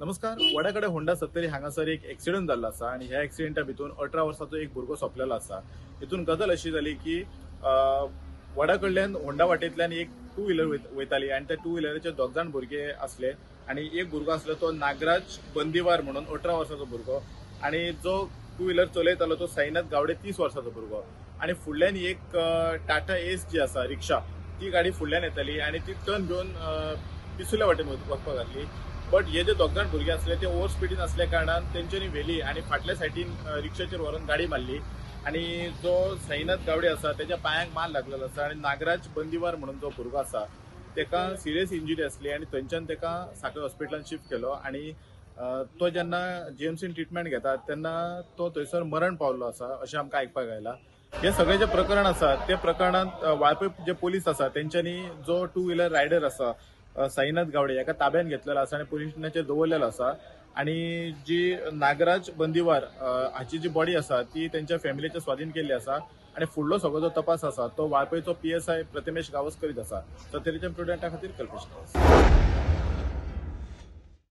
नमस्कार, वडा कडेन होंडा सत्तरी हांगासर एक एक्सिडंट जाल्लो आसा आनी ह्या एक्सिडंटा भितून 18 वर्साचो एक भुरगो सोंपलेलो आसा. हितून गजाल अशी जाली की वडा कडल्यान होंडा वाटेंतल्यान एक टू व्हिलर वयताली आनी त्या टू व्हिलराचेर दोग जाण भुरगे आसले आनी एक भुरगो आसलो तो नागराज बंदिवार म्हणून 18 वर्साचो भुरगो आनी जो टू व्हिलर चलयतालो तो साईनाथ गावडे 30 वर्साचो भुरगो आनी फुडल्यान एक टाटा एस जी आसा रिक्षा, ती गाडी फुडल्यान येताली आनी ती टर्न घेवन पिसुल्या वाटेन वचपाक लागली. बट हे जे दोग जाण भुरगे आसले ते ओवर स्पिडीन आसल्या कारणान तेंच्यांनी व्हेली आनी फाटल्या सायडीन रिक्षाचेर व्हरून गाडी मारली आनी जो साईनाथ गावडे आसा तेच्या पांयांक मार लागलेलो आसा आनी नागराज बंदिवार म्हणून जो भुरगो आसा तेका सिरियस इंजुरी आसली आनी थंयच्यान तेका साखळे हॉस्पिटलान शिफ्ट केलो आनी तो जेन्ना जीएमसीन ट्रिटमेंट घेता तेन्ना तो थंयसर मरण पावल्लो आसा अशें आमकां आयकपाक आयलां. हे सगळे जे प्रकरण आसा ते प्रकरणांत वाळपय जे पोलीस आसा तेंच्यांनी जो टू व्हिलर रायडर आसा साईनाथ गावडे हाका ताब्यात घेतलेलो आसा आनी पोलीस स्टेशनाचेर दवरलेलो आसा आनी जी नागराज बंदिवार हाची जी बॉडी आसा ती तेंच्या फॅमिलीच्या स्वाधीन केल्ली आसा आनी फुडलो सगळो जो तपास आसा तो वाळपयचो PSI Prathamesh Gawas करीत आसा. सत्तरीच्या प्रुडंटा खातीर कल्पेश गावस.